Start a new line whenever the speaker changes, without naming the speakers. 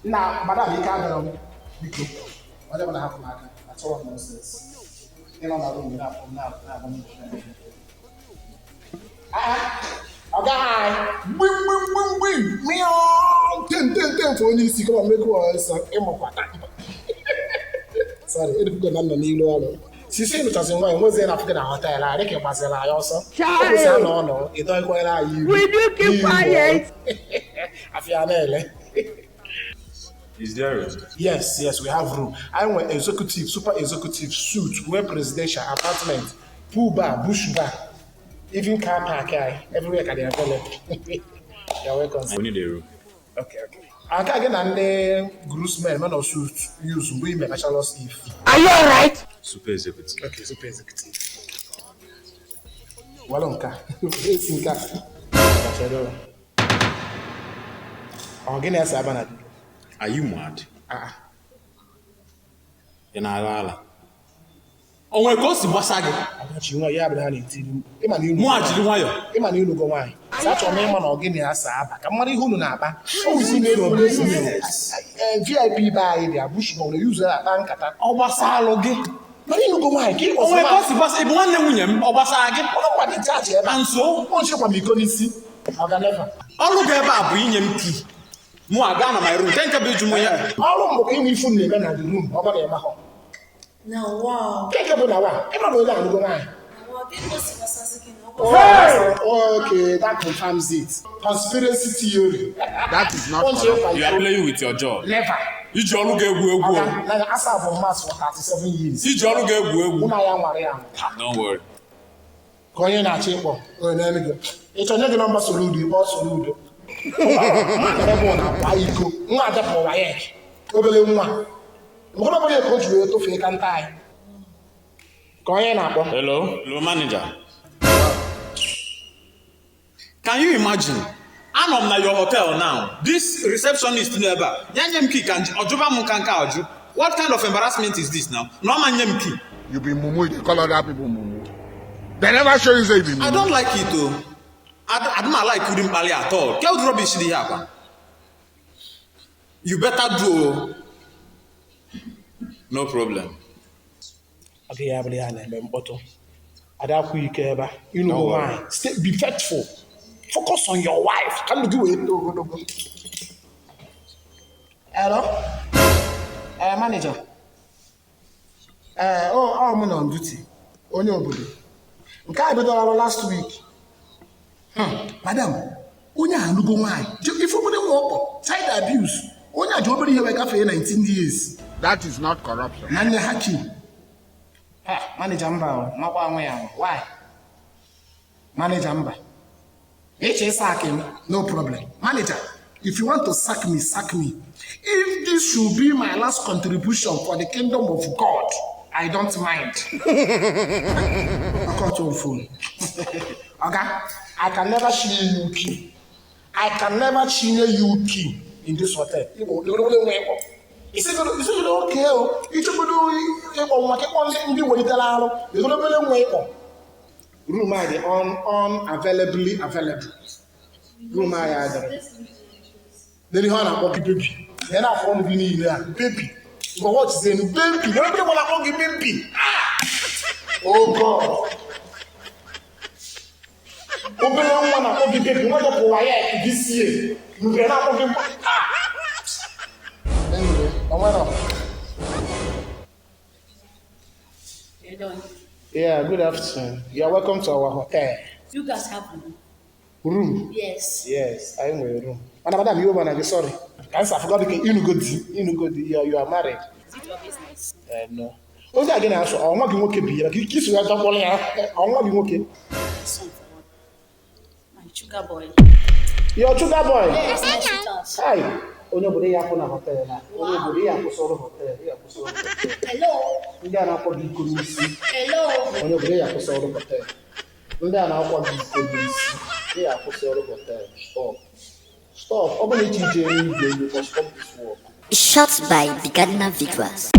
Nna madam, ike adọrọ m, biko. Onye ọbụla hapụ m aka, achọrọ m nonsense. Ịnọ na room na-akpọ m na-agba m. Ọ gaghị anyị gbim gbim gbim gbim mịọ ten ten ten for onye isi kama mmekọ ọsọ ịmụkwa. Sorry, edupugo na nọ n'ilu ọrụ sisi nụchasị nwaanyị nwezie na afụgị na hotel a dịka gbaziri anyị ọsọ.
Child.
Ọ kwụsị anọ ọnọ ịdọkwere anyị iru.
Will you keep
n'iru
quiet?
ọrụ. Afịa na-ele.
Is there a room?
Yes, we have room. I went executive, super executive suite, where presidential apartment, pool bar, bush bar, even car park, everywhere can be available. You're welcome, sir.
We need a room.
Okay. Aka gị na ndị groomsmen men of suit use mgbe ime bachelor's eve.
Are you alright?
Super executive.
Okay, super executive. Walụ nka. Esi nka. Chere. Ọ gị na-ese aba na di?
Are you mad?
Ah.
Ị na-ara ala? O nwere ka o si gbasa gị?
Agachi nwa ya abụrụ ha na-etiri mkpu. Ịma na ilu.
Mụ a jiri nwayọọ.
Ịma na ịlụgo nwaanyị. Sị achọrọ m ịma na ọ gị na-asa aba ka m mara ihe unu na-akpa. O wuzi na business. VIP be anyị dị abụchi ma ọ na-eyuzu ya akpa nkata.
Ọ gbasalụ gị.
Mana ịlụgo nwaanyị ka ị
O nwere ka o
kwụsị
si gbasa? Ị bụ nwanne nwunye m? Ọ gbasara gị?
ọnụ mmadụ chaji ebe a.
Na nso?
O nchekwa m iko n'isi. Ọ ga never.
Ọrụ gị ebe a bụ inye m key. Mụ aga na my room. Nke nke bụ ịjụ m ya.
Ọrụ m bụ ka ịnwe ifu na-eme na the room ọ bụrụ ịma ha.
Na wow.
Nke nke bụ na wa ịma na onye alụgo nwaanyị.
Na wow, gịnị ka o si gbasasị gị na ọ
Oh, okay, that confirms it. Conspiracy theory.
That is not
O nchekwa
You are
iko.
playing with your job.
Never.
Iji ọrụ gị egwu egwu o.
Ọga, na asa bụ mass for 37 years.
Iji ọrụ gị egwu egwu.
Mụ na ya nwara ya anwa.
Don't worry.
Ka onye na-achọ ịkpọ onye na-eme gị ịchọ nye gị nọmba Soludo, ịkpọ Soludo ebe ọ na-akwa iko nwa adapụ WAEC obere nwa mgbe ọbụla ka o ji wee tofee ka nta anyị ka onye na-akpọ.
Hello, hello, manager. Can you imagine? Anọ m na your hotel now. This receptionist nọ ebe a. Ya nye m key ka ọjụba m nka nka ọjụ. What kind of embarrassment is this now? Na ọ ma nye m key.
You be mumu, you dey call other people mumu. They never show you say you be
I
mumu.
don't like it o. I don't like ụdị mkpali at all. Ke ụdị rubbish dị ihe akwa? You better do o. No problem.
Ọ gaghị abụrụ ya na-eme mkpọtụ ada akwụ ike ebe a ịnụgo
Don't worry.
nwaanyị. Stay, be faithful, focus on your wife ka ndụ gị wee too ogologo. Hello, manager. Ee, ọ mụ nọ on duty, onye obodo nke a bidoro ọrụ last week. Madam, onye a alụgo nwaanyị. Ife obere nwa ọkpọ child abuse, onye a ji obere ihe wee gafee 19 years.
That is not corruption.
Na nne ha ki ha manager mba o, makwa anwụ ya anwụ. Why manager mba ịchọ sack m? No problem, manager. If you want to sack me, sack me. If this should be my last contribution for the kingdom of God, I don't mind. Ọkọchị on phone. Oga, I can never share you key. I can never chinye you key in this hotel. Igbo, nwe ịkpọ. Isigodo oke o, ịchọgodo ịkpọ nwa ka ịkpọ ndị welitere arụ, igoro obere nwa ịkpọ. Room a dị on unavailably available. Room anyị adịrị. N'elu ihe ọ na-akpọ gị baby. Ya na-afọ ọnụ gị niile a, baby. Ngwa watch enu baby. Na obere nwa na-akpọ gị baby. Ah! Oh God. Obere nwa na-akpọ gị baby, nwa dọpụ WAEC this year. Mgbe na-akpọ gị nwa. Ah! Anyway, ọ nwere.
You're done.
Yeah, good afternoon. You are welcome to our hotel.
You guys have room?
Room?
Yes.
Yes, I nwere room. Madam, madam, you over sorry. Ka I forgot ka ịnụgo di, ịnụgo di, you are married.
Is it your business?
No. Onye a gị na-asụ, ọ nwa gị nwoke bi ya, ka isi ya dọkpọrọ ya, ọ nwa gị nwoke.
My son for what? My sugar boy.
Your sugar boy.
Yes, my sweetheart.
Hi. Onye obodo ya akwụ na hotel a. Onye obodo ya akwụsị ọrụ hotel, ya akwụsị ọrụ hotel.
Hello.
Ndị a na-akpọ gị iko n'isi.
Hello.
Onye obodo ya akwụsị ọrụ hotel. Ndị a na-akwa gị iko n'isi. Ya akwụsị ọrụ hotel. Stop. Stop. Ọ bụrụ na iche ije n'igwe, you must stop this work.
Shot by Bigadna Vigras.